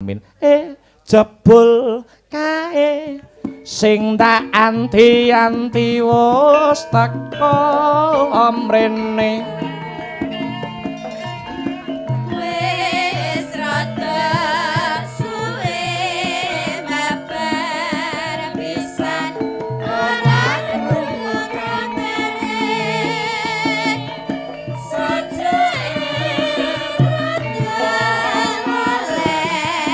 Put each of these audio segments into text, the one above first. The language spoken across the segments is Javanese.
Lasmin. Jebul kae sing tak anti-anti wis teka mrene. Wis rada suwe mabar pisan ora krungu kabare, sajake rada lalen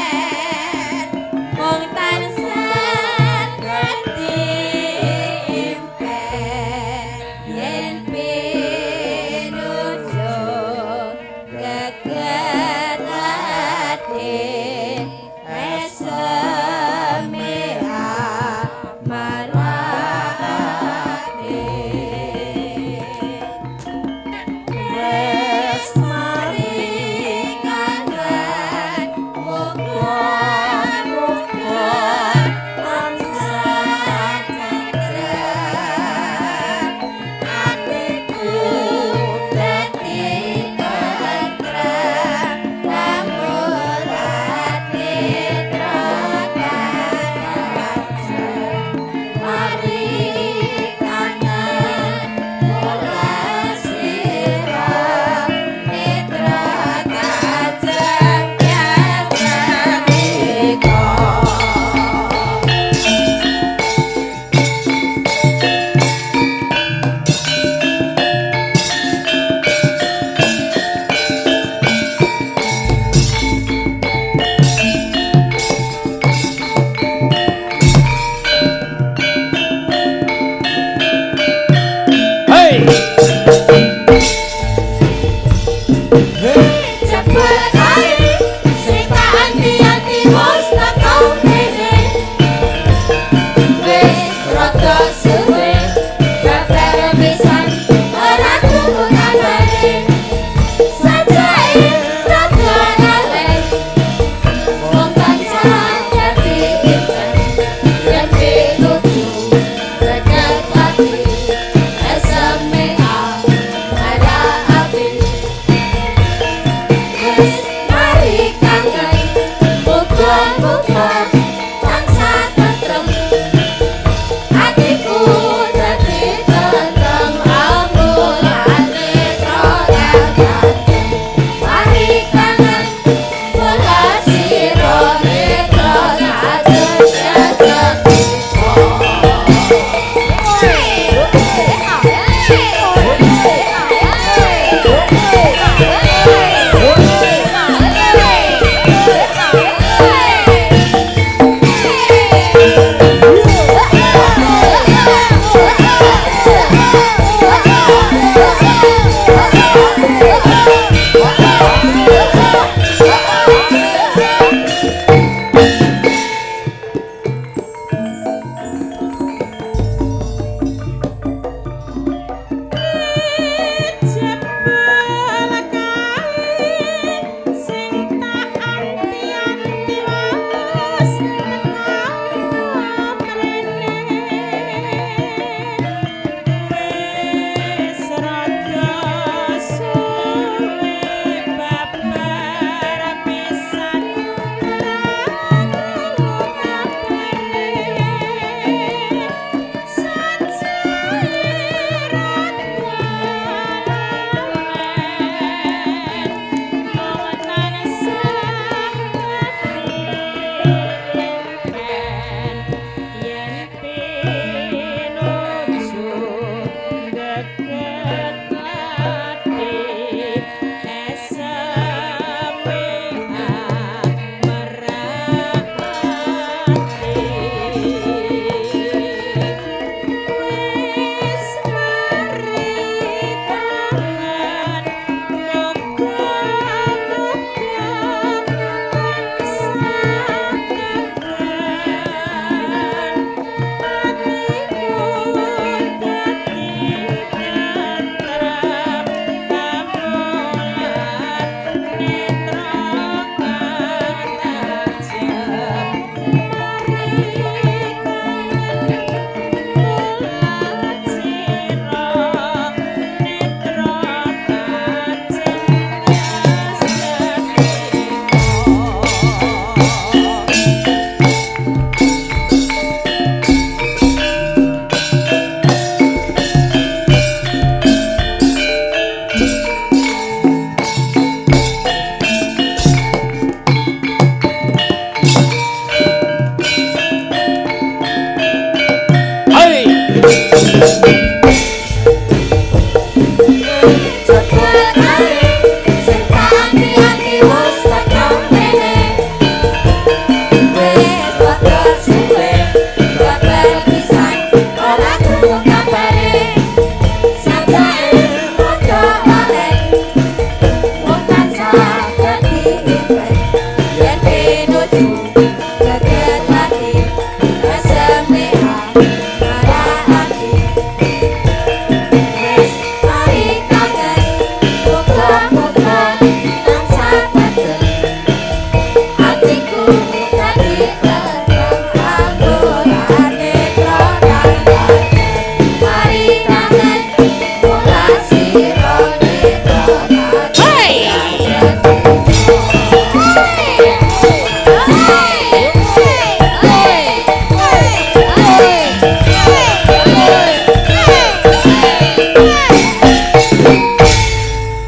mung tansah dadi impen yen pinunjul. Aku geget ati eseme marakake. Wis mari kangen, muga-muga tansah tentrem. Atiku dadi tentrem, aku ora netra kangen. Mari kangen mula sira netra Hey!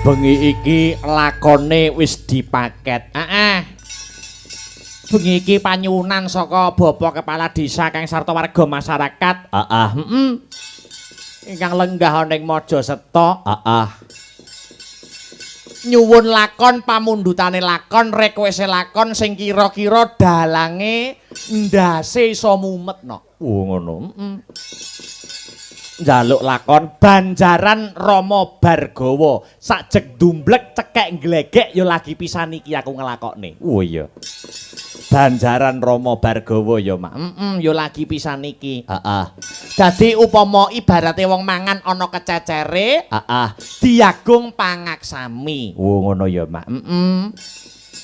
Bengi iki lakone wis dipaket. Heeh. Bengi iki panyuwunan saka Bapak Kepala Desa kang sarta warga masyarakat. Heeh, heeh. Ingkang lenggah ana ing Majaseta. Heeh. Nyuwun lakon pamundhutane lakon request lakon sing kira-kira dalange ndase iso mumet no. Oh ngono. Heeh. Njaluk lakon Banjaran Rama Bargawa. Sajeg dumblek cekek glegek ya lagi pisan iki aku nglakokne. Oh iya. Banjaran Rama Bargawa ya, Mak. Heeh, ya lagi pisan iki. Heeh. Dadi upama ibarate wong mangan ana kececere, heeh, diagung pangaksami. Oh ngono ya, Mak. Heeh.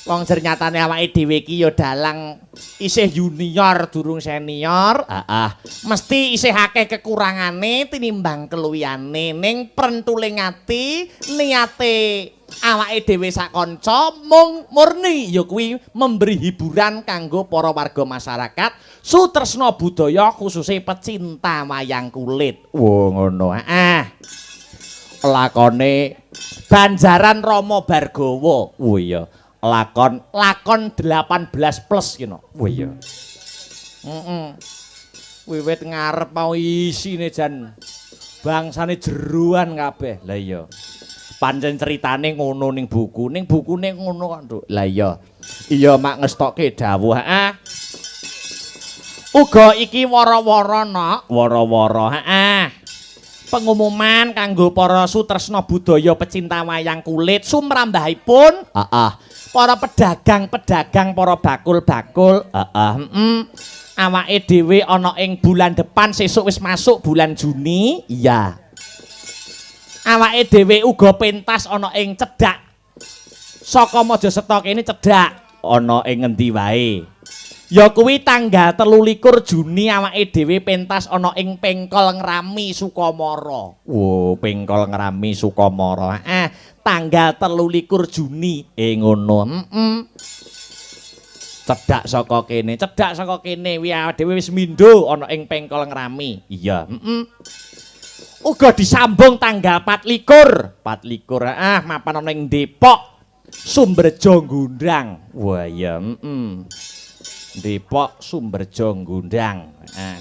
Wong jernyatane awake dhewe iki ya dalang isih junior durung senior, heeh. Mesti isih akeh kekurangane tinimbang keluwihane, ning prentuling ati niate awake dhewe sak kanca mung murni ya kuwi memberi hiburan kanggo para warga masyarakat sutresna budaya khususe pecinta wayang kulit. Oh ngono. Heeh. Lakone Banjaran Rama Bargawa. Oh iya. Lakon lakon 18 plus ki no. Oh iya. Heeh. Wiwit ngarep mau isine jan bangsane jeruan kabeh. Lah iya. Pancen ceritane ngono ning buku, ning bukune ngono kok, Nduk. Lah iya. Iya, Mak ngestokke dawuh, heeh. Uga iki wara-wara, Nok. Wara-wara, heeh. Pengumuman kanggo para sutresna budaya pecinta wayang kulit sumrambahipun, heeh. Para pedagang-pedagang, para bakul-bakul, heeh, heeh. Awake dhewe ana ing bulan depan sesuk wis masuk bulan Juni, iya. Awake dhewe uga pentas ana ing cedhak saka Majaseta kene cedhak ana ing ngendi wae. Ya kuwi tanggal 23 Juni awake dhewe pentas ana ing Pengkol Ngrami Sukamara. Wo, Pengkol Ngrami Sukamara. Heeh, tanggal 23 Juni. Ngono. Heeh. Cedhak saka kene, cedhak saka kene wi awake dhewe wis mindho ana ing Pengkol Ngrami. Iya, heeh. Uga disambung tanggal 24. 24 ah mapan ana ing Depok. Sumberjo Gondang. Wah iya, heeh. Depok Sumberjo Gondang. Ah.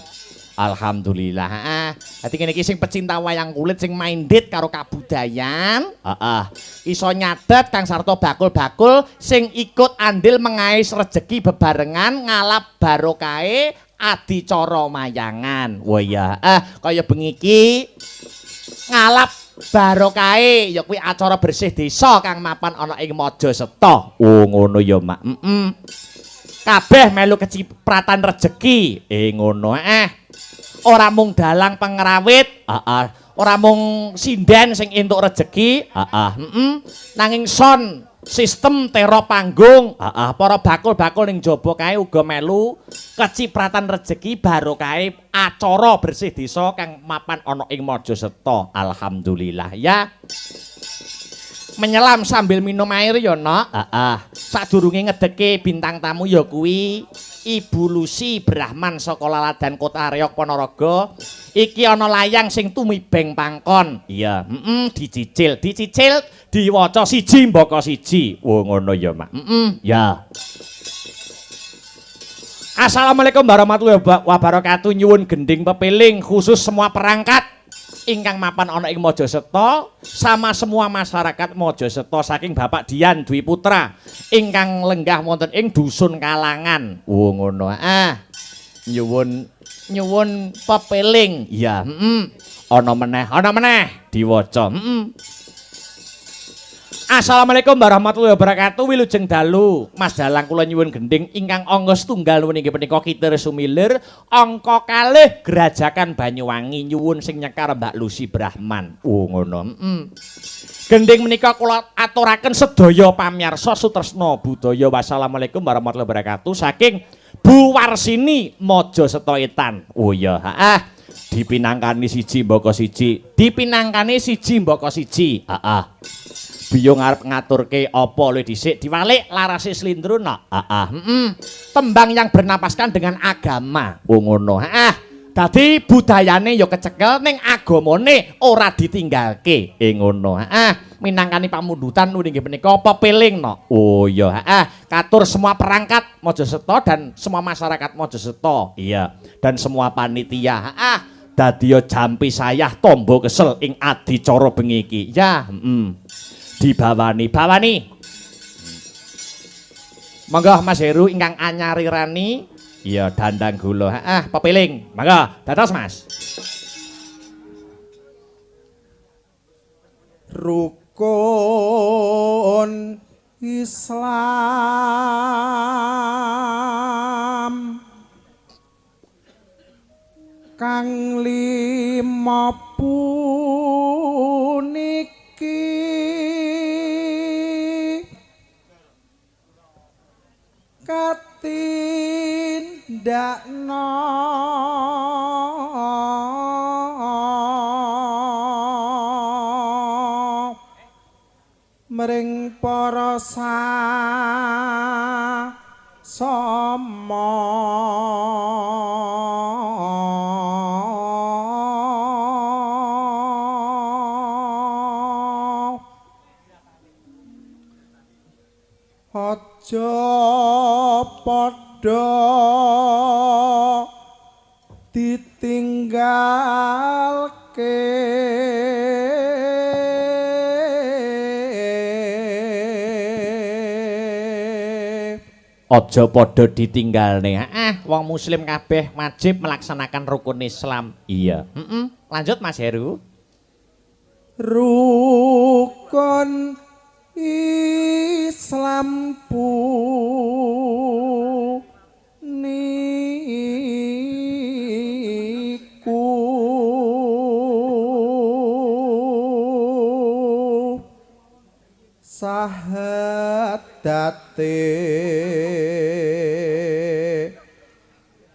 Alhamdulillah. Heeh. Dadi kene iki sing pecinta wayang kulit sing minded karo kabudayan, heeh. Iso nyatet kang sarta bakul-bakul sing ikut andil mengais rejeki bebarengan ngalap barokahe adicara mayangan. Wah iya, kaya bengi iki ngalap barokahe ya kuwi acara bersih desa kang mapan ana ing Majaseta. Oh ngono ya, Mak. Heeh. Kabeh melu kecipratan rejeki. Ngono. Ora mung dalang pengrawit, heeh. Ora mung sinden sing entuk rejeki, heeh, heeh. Nanging sound sistem tera panggung, heeh, para bakul-bakul ning jaba kae uga melu kecipratan rejeki barokahe acara bersih desa kang mapan ana ing Majaseta. Alhamdulillah ya. Menyelam sambil minum air ya, Nok. Heeh. Sadurunge ngedeke bintang tamu ya kuwi Ibu Lucy Brahman saka Laladan Kota Reog Ponorogo. Iki ana layang sing tumibeng pangkon. Iya, heeh, dicicil, dicicil, diwaca siji mbaka siji. Oh ngono ya, Mak. Heeh, ya. Assalamualaikum warahmatullahi wabarakatuh. Nyuwun gending pepiling khusus semua perangkat ingkang mapan ana ing Majaseta sama semua masyarakat Majaseta saking Bapak Dian Dwi Putra ingkang lenggah wonten ing Dusun Kalangan. Oh ngono. Ah. Nyuwun nyuwun pepeling. Iya, heeh. Ana meneh, ana meneh diwaca. Heeh. Assalamualaikum warahmatullahi wabarakatuh. Wilujeng dalu. Mas Dalang kula nyuwun gendhing ingkang angka setunggal nuwun inggih punika Kitir Sumilir, angka kalih Grajagan Banyuwangi nyuwun sing nyekar Mbak Lucy Brahman. Oh ngono. Gendhing menika kula aturaken sedaya pamiyarsa sutresna budaya. Wassalamualaikum warahmatullahi wabarakatuh saking Bu Warsini Mojo Setoetan. Oh iya, heeh. Dipinangkani siji mbaka siji. Dipinangkani siji mbaka siji. Heeh. Biyung arep ngaturke apa luwih dhisik diwalik larase slindro no. Heeh. Tembang yang bernapaskan dengan agama. Oh ngono. Heeh. Dadi budayane ya kecekel ning agamane ora ditinggalke. Ngono. Heeh. Minangkani pamundutan nuwun inggih punika pepeling no. Oh iya, heeh. Katur semua perangkat Mojoseto dan semua masyarakat Mojoseto. Iya. Dan semua panitia. Heeh. Dadiya jampi sayah tombo kesel ing adicara bengi iki. Ya, heeh. Dibawani, bawani. Monggo Mas Heru ingkang anyarirani. Iya, dandang gula. Heeh, pepiling. Monggo, dados Mas. Rukun Islam kang lima puniki katindakno mring para sama aja padha ditinggalke Aja padha ditinggalne. Heeh, wong muslim kabeh wajib melaksanakan rukun Islam. Iya. Heeh. Lanjut Mas Heru. Rukun Islam puniku sahadate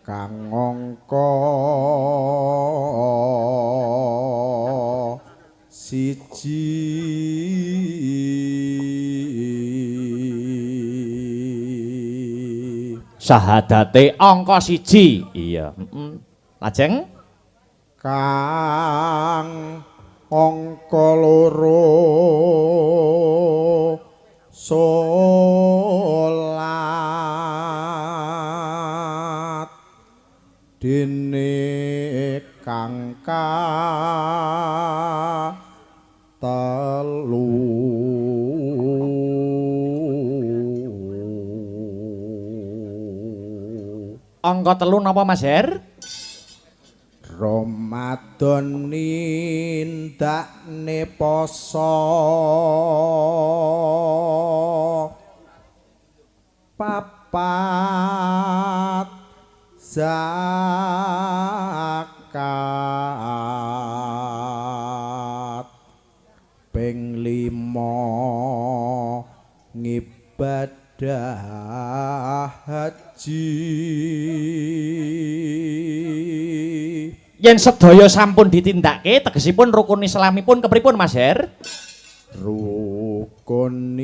kang angka siji. Sahadate angka siji. Iya. Heeh. Lajeng kang angka loro salat dene kang telu angka telu napa Mas Her? Ramadan nindakne poso papat zakat ping 5 ngibadah haji. Yen sedaya sampun ditindakake tegesipun rukun Islamipun kepripun Mas Her? Rukun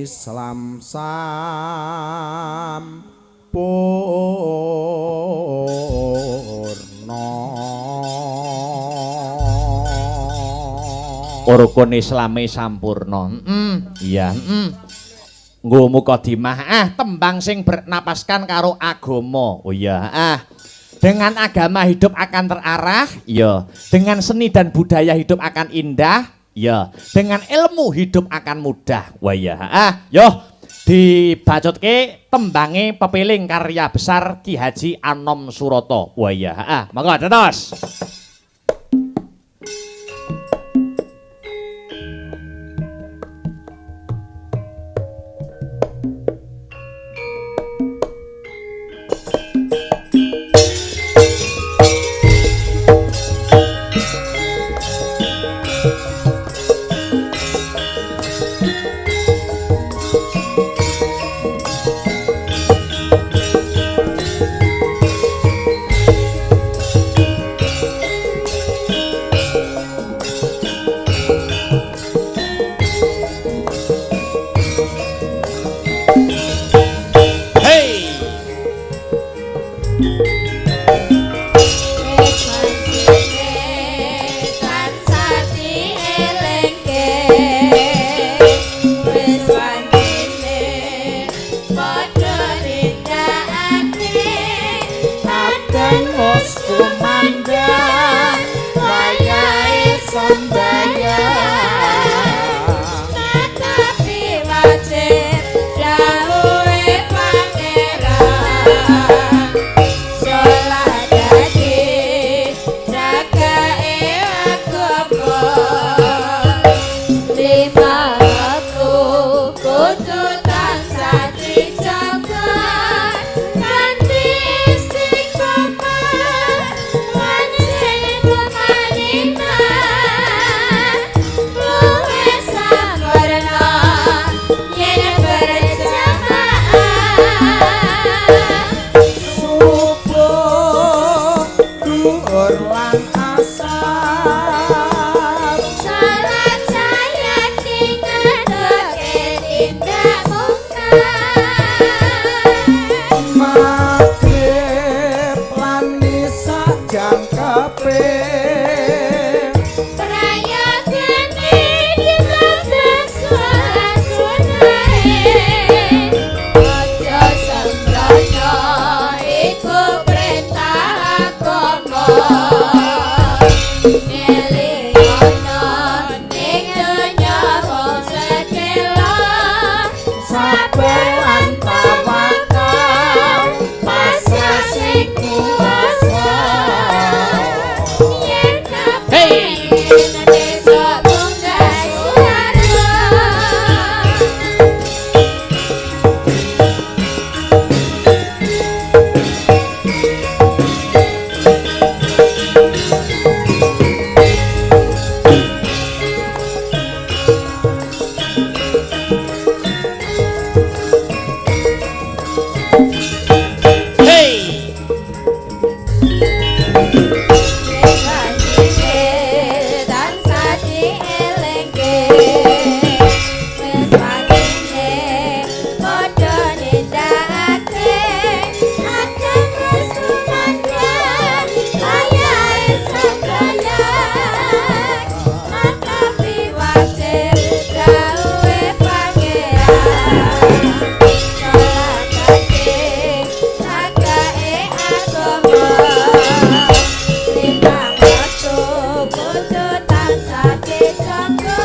Islam sampurna. Rukun Islame sampurna. Iya, Nggo mukadimah tembang sing bernapaskan karo agama. Oh iya, Dengan agama hidup akan terarah, iya. Dengan seni dan budaya hidup akan indah, iya. Dengan ilmu hidup akan mudah. Wah iya, yo dibacutke tembange pepiling karya besar Ki Haji Anom Suroto. Wah iya, monggo dados. Wis wancine tansah dielingke, wis wancine padha nindakake. Adzan wis kumandhang, wayahe sembayang. Tetapi wajib dawuhe Pangeran, salat dadi jagake agama. Lima wektu kudu tansah dijaga kanthi istiqomah lan sing tumaninah, luwih sampurna yen berjamaah. Subuh, duhur lan asar. Salat sayati ngedoke tindak mungkar. Maghrib lan isya jangkepe. Prayogane ditambah salat sunahe. Aja sembrono, iku perintah agama. Ngelingono ning donya mung sedhela. Sabar lan tawakal, pasrah sing kuwasa. Yen kepengin besok munggah swarga. Hey! Tansah dielingke, wis wancine padha nindakake. Adzan wis kumandhang, wayahe sembayang. Tetapi wajib dawuhe Pangeran, salat dadi jagake agama. Lima wektu kudu tansah dijaga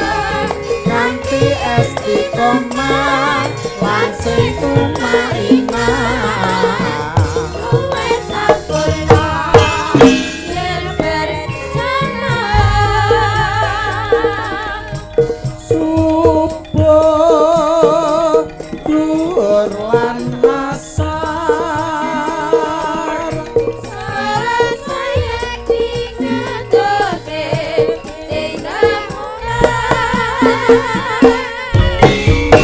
kanthi istiqomah lan sing tumaninah. Luwih sampurna yen berjamaah. Subuh, duhur lan asar. Salat sayati ngedoke tindak mungkar.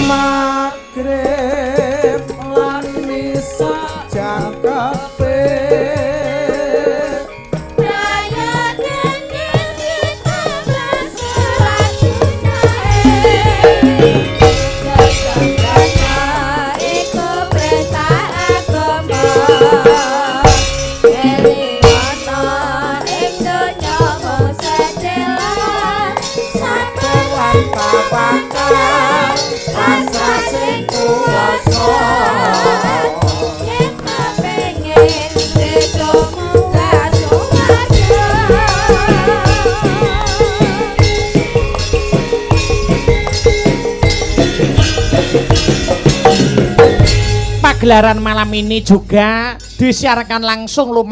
Maghrib lan isya jangkepe. Prayogane ditambah salat sunahe. Sembrono, iku perintah agama. Elingono ing donya mung sedhela. Sabar lan tawakal, pasrah sing kuwasa. Yen kepengin besok munggah swarga. Pagelaran malam ini juga disiarkan langsung lumantar